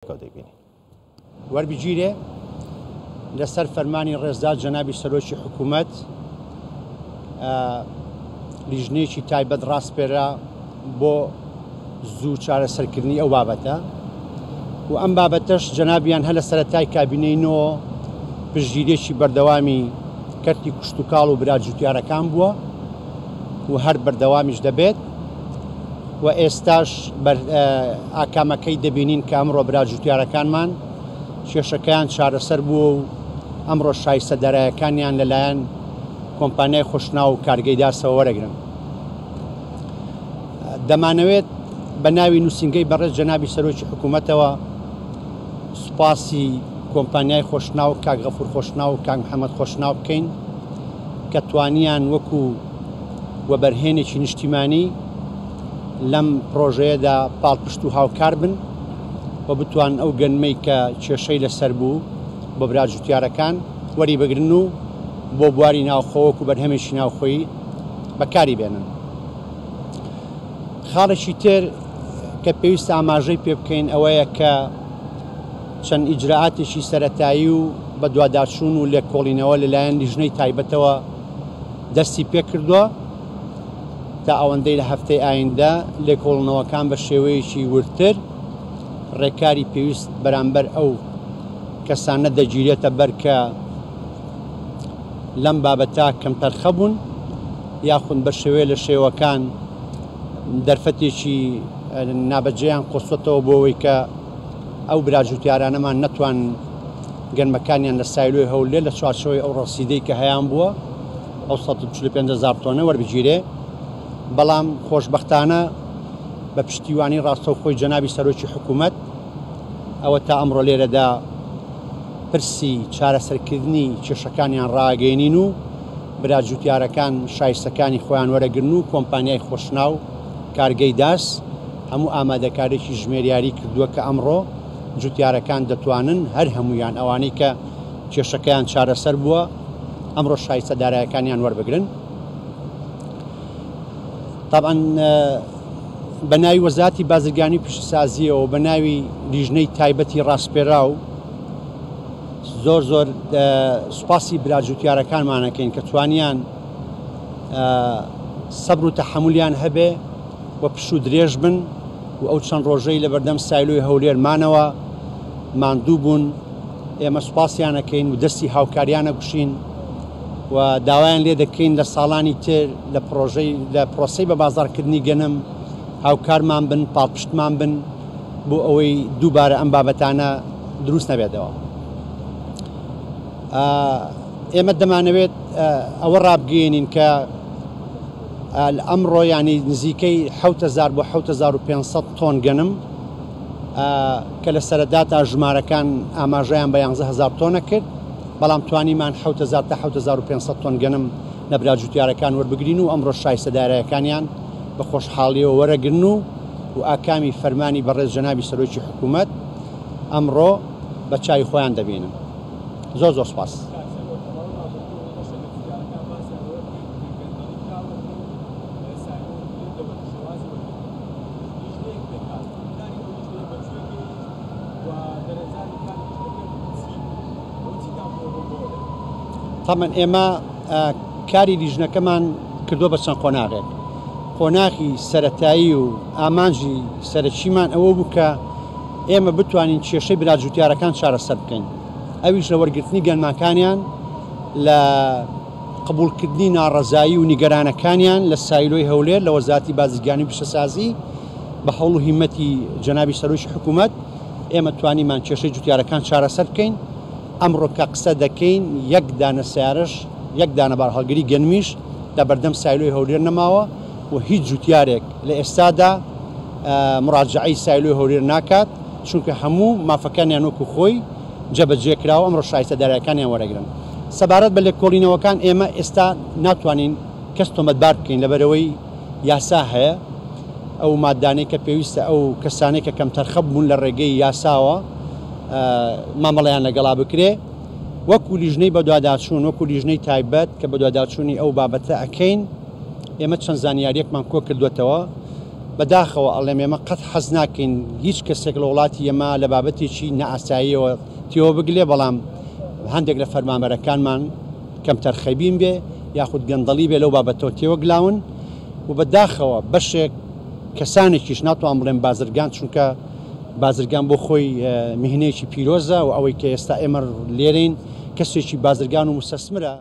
پێکەوە دەیبینین. وەربگیرێ، لەسەر فەرمانی ڕێزدار جەنابی سەرۆکی حکوومەت لیژنەیەکی تایبەت ڕاسپێرا بۆ زوو چارەسەرکردنی ئەو بابەتە و ئەم بابەتەش جەنابیان هەر لە سەرەتای کابینەی نۆ پشتگیریەکی بەردەوامی کەرتی کشتوکاڵ و برا جوتیارەکان بووە و هەر بەردەوامیش دەبێت و ئێستاش ئاکامەکەی دەبینین کە ئەمڕۆ برا جوتیارەکانمان کێشەکەیان چارەسەر بووە و ئەمڕۆ شایستە دارایەکانیان لەلایەن کۆمپانیای خۆشناو و کارگەی داسەوە وەرەگرن. دەمانەوێت بە ناوی نووسینگەی بەڕێز جەنابی سەرۆکی حکوومەتەوە سوپاسی کۆمپانیای خۆشناو، کاک غەفور خۆشناو و کاک محەمەد خۆشناو بکەین کە توانیان وەکو وەبەرهێنێکی نیشتیمانی لەم پرۆژەیەدا پاڵپشت و هاوکار بن و بتوان ئەو گەنمەی کە کێشەی لەسەر بوو بۆ برا جوتیارەکان وەری بگرن و بۆ بواری ناوخۆ وەکو بەرهەمێکی ناوخۆیی بەکاری بێنن. خاڵێکی تر کە پێویستە ئاماژەی پێ بکەین ئەوەیە کە چەند ئیجرائاتێکی سەرەتایی و بەدواداچوون و لێکۆڵینەوە لەلایەن لیژنەی تایبەتەوە دەستی پێکردووە تا ئەوەندەی لە هەفتەی ئایندە لێکۆڵنەوەکان بە شێوەیەکی وردتر ڕێکاری پێویست بەرامبەر ئەو کەسانە دەگیرێتە بەر کە لەم بابەتە کەمتەرخە بوون یاخود بە شێوەیە لە شێوەکان دەرفەتێکی نابەجێیان قۆستۆتەوە بۆ ئەوەی کە ئەو برا جوتیارانەمان نەتوان گەنمەکانیان لە سایلۆی هەولێر لە چوارچێوەی ئەو ڕەسیدەی کە هەیان بووە ئەو 145 هەزار تۆنە وەربگیرێ. بەڵام خۆشبەختانە بە پشتیوانی ڕاستەوخۆی جەنابی سەرۆکی حکوومەت ئەوە تا ئەمڕۆ لێرەدا پرسی چارەسەرکردنی کێشەکانیان ڕاگەیەنین و برا جوتیارەکان شایستەکانی خۆیان وەرەگرن و کۆمپانیای خۆشناو کارگەی داس هەموو ئامادەکاریی ژمێریاری کردووە کە ئەمڕۆ جوتیارەکان دەتوانن هەر هەموویان ئەوانەی کە کێشەکەیان چارەسەر بووە ئەمڕۆ شایستە دارایەکانیان وەربگرن. تابعەن بە ناوی وەزارەتی بازرگانی و پیشەسازیەوە بە ناوی لیژنەی تایبەتی ڕاسپێراو زۆر زۆر سوپاسی برا جوتیارەکانمانەکەین کە توانیان سەبر و تەحەمولیان هەبێ و پشوو درێژ بن و ئەو چەند ڕۆژەی لە بەردەم سایلۆی هەولێر مانەوە ماندوو بوون ئێمە سوپاسیانەکەین و دەستی هاوکاریانە گوشین و داوایان لێ دەکەین لە ساڵانی تر لە پرۆژەی لە پرۆسەی بە بازاڕکردنی گەنم هاوکارمان بن پاڵپشتمان بن بۆ ئەوەی دووبارە ئەم بابەتانە دروست نەبێتەوە. ئێمە دەمانەوێت ئەوە ڕابگەیەنین کە ئەمڕۆ ینی نزیکەی 1000 بۆ 1500 تۆن گەنم کە لە سەرەداتا ژمارەکان ئاماژەیان بە 11000 تۆنە کرد بەڵام توانیمان 7000 تا 7500 تۆن گەنم لە برا جوتیارەکان وەربگرین و ئەمڕۆ شایستە دارایەکانیان بە خۆشحاڵیەوە وەرەگرن و و ئاکامی فەرمانی بەڕێز جەنابی سەرۆکی حکوومەت ئەمڕۆ بە چاوی خۆیان دەبینن. زۆر زۆر سوپاس. کاک سەروەر لە ماوەی ڕابردوو بەشێک لە جوتیارەکان باسیان لەوە کرد کە گەندەڵی کراوەت و سایلۆ هەولێر لە شێوازی وەرگرتن لیژنەیەک پێکهات، کاری ئەو لیژنەیە بە کوێ گەیشت و دەرەنجامی کاری لیژنەکە چی بوو و چیتان بۆ ڕوون بۆوە دەبێت؟ تەبعەن ئێمە کاری لیژنەکەمان کردووە بە چەند قۆناغێک، قۆناغی سەرەتایی و ئامانجی سەرەکیمان ئەوە بوو کە ئێمە بتوانین کێشەی برا جوتیارەکان چارەسەر بکەین ئەویش لە وەرگرتنی گەنماکانیان لە قبوڵکردنی ناڕەزایی و نیگەرانەکانیان لە سایلۆی هەولێر لە وەزارەتی بازرگانی و پیشەسازی بە هەوڵ و هیمەتی جەنابی سەرۆکی حکوومەت ئێمە توانیمان کێشەی جوتیارەکان چارەسەر بکەین ئەمڕۆ کە قسە دەکەین یەک دانە سیارەش یەک دانە بارهەڵگری گەنمیش لە بەردەم سایلۆی هەولێر نەماوە و هیچ جوتیارێک لە ئێستادا مراجعەی سایلۆی هەولێر ناکات، چونکە هەموو مافەکانیان وەکو خۆی جێبەجێ کراوە، ئەمڕۆ شایستە دارایەکانیان وەرەگرن. سەبارەت بە لێکۆڵینەوەکان ئێمە ئێستا ناتوانین کەس تۆمەتبار بکەین لەبەرئەوەی یاسا هەیە، ئەو ماددانەی کە پێویستە ئەو کەسانەی کە کەمتەرخەم بوون لە ڕێگەی یاساوە مامەڵەیان لەگەڵا بکرێ. وەکو لیژنەی بەدواداچوون، وەکو لیژنەی تایبەت کە بەدواداچوونی ئەو بابەتە ئەکەین، ئێمە چەند زانیارییەکمان کۆکردووەتەوە. بەداخەوە ئەڵێم ئێمە قەت حەز ناکەین هیچ کەسێک لە وڵاتی ئێمە لە بابەتێکی نائاساییەوە تێوە بگلێ، بەڵام هەندێک لە فەرمانبەرەکانمان کەمتەرخەبین بێ یاخود گەندەڵی بێ لەو بابەتەوە تێوەگلاون و بەداخەوە بەشێک کەسانێکیش ناتوان بڵێم بازرگان، چونکە بازرگان بۆ خۆی میهنەیەکی پیرۆزە و ئەوەی کە ئێستا ئێمە لێرەین کەسێکی بازرگان و موسەسمرە.